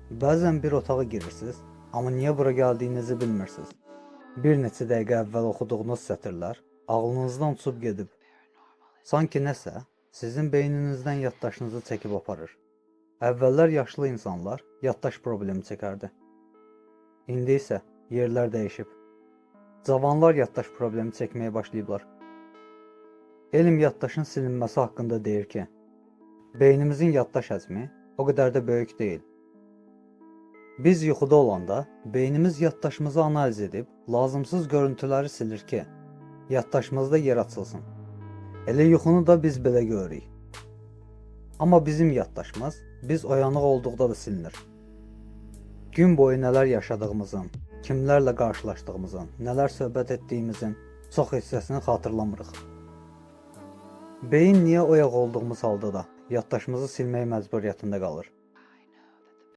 Bəzən bir otağa girirsiniz, amma niyə bura gəldiyinizi bilmirsiniz. Bir neçə dəqiqə əvvəl oxuduğunuz sətirlər ağlınızdan uçub gedib. Sanki nəsə sizin beyninizdən yaddaşınızı çəkib aparır. Əvvəllər yaşlı insanlar yaddaş problemi çəkərdi. İndi isə yerlər dəyişib. Cavanlar yaddaş problemi çəkməyə başlayıblar. Elm yaddaşın silinməsi haqqında deyir ki, beynimizin yaddaş həcmi o qədər də böyük deyil. Biz yuxuda olanda beynimiz yaddaşımızı analiz edib lazımsız görüntüləri silir ki, yaddaşımızda yer açılsın. Elə yuxunu da biz belə görürük. Amma bizim yaddaşımız biz oyanıq olduqda da silinir. Gün boyu nələr yaşadığımızın, kimlərlə qarşılaşdığımızın, nələr söhbət etdiyimizin çox hissəsini xatırlamırıq. Beyin niyə oyaq olduğumuz halda da yaddaşımızı silmək məcburiyyətində qalır?